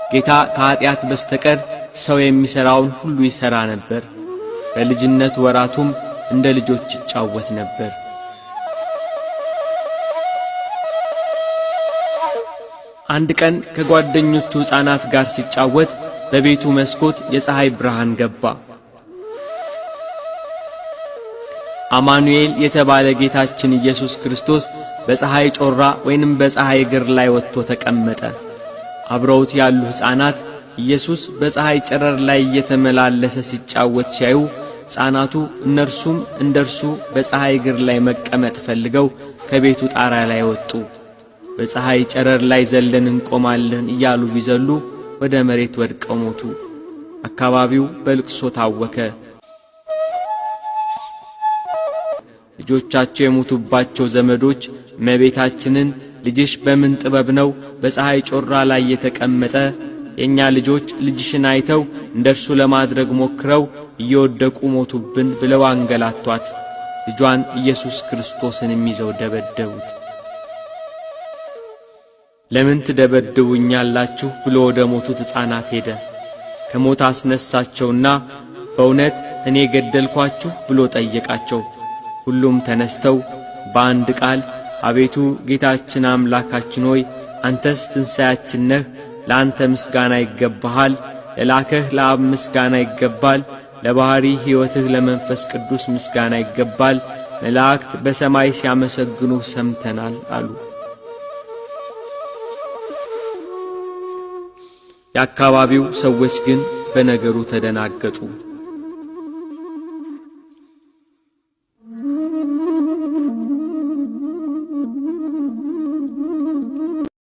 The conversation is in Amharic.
ጌታ ከኀጢአት በስተቀር ሰው የሚሠራውን ሁሉ ይሠራ ነበር። በልጅነት ወራቱም እንደ ልጆች ይጫወት ነበር። አንድ ቀን ከጓደኞቹ ሕፃናት ጋር ሲጫወት በቤቱ መስኮት የፀሐይ ብርሃን ገባ። አማኑኤል የተባለ ጌታችን ኢየሱስ ክርስቶስ በፀሐይ ጮራ ወይንም በፀሐይ እግር ላይ ወጥቶ ተቀመጠ። አብረውት ያሉ ሕፃናት ኢየሱስ በፀሐይ ጨረር ላይ እየተመላለሰ ሲጫወት ሲያዩ ሕፃናቱ እነርሱም እንደርሱ በፀሐይ እግር ላይ መቀመጥ ፈልገው ከቤቱ ጣራ ላይ ወጡ። በፀሐይ ጨረር ላይ ዘለን እንቆማለን እያሉ ቢዘሉ ወደ መሬት ወድቀው ሞቱ። አካባቢው በልቅሶ ታወከ። ልጆቻቸው የሞቱባቸው ዘመዶች እመቤታችንን ልጅሽ በምን ጥበብ ነው በፀሐይ ጮራ ላይ የተቀመጠ? የእኛ ልጆች ልጅሽን አይተው እንደርሱ ለማድረግ ሞክረው እየወደቁ ሞቱብን ብለው አንገላቷት። ልጇን ኢየሱስ ክርስቶስንም ይዘው ደበደቡት። ለምን ትደበድቡኛላችሁ ብሎ ወደ ሞቱት ሕፃናት ሄደ። ከሞት አስነሳቸውና በእውነት እኔ ገደልኳችሁ ብሎ ጠየቃቸው። ሁሉም ተነስተው በአንድ ቃል አቤቱ ጌታችን አምላካችን ሆይ አንተስ ትንሣያችን ነህ፣ ለአንተ ምስጋና ይገባሃል፣ ለላከህ ለአብ ምስጋና ይገባል፣ ለባሕሪ ሕይወትህ ለመንፈስ ቅዱስ ምስጋና ይገባል፣ መላእክት በሰማይ ሲያመሰግኑህ ሰምተናል አሉ። የአካባቢው ሰዎች ግን በነገሩ ተደናገጡ።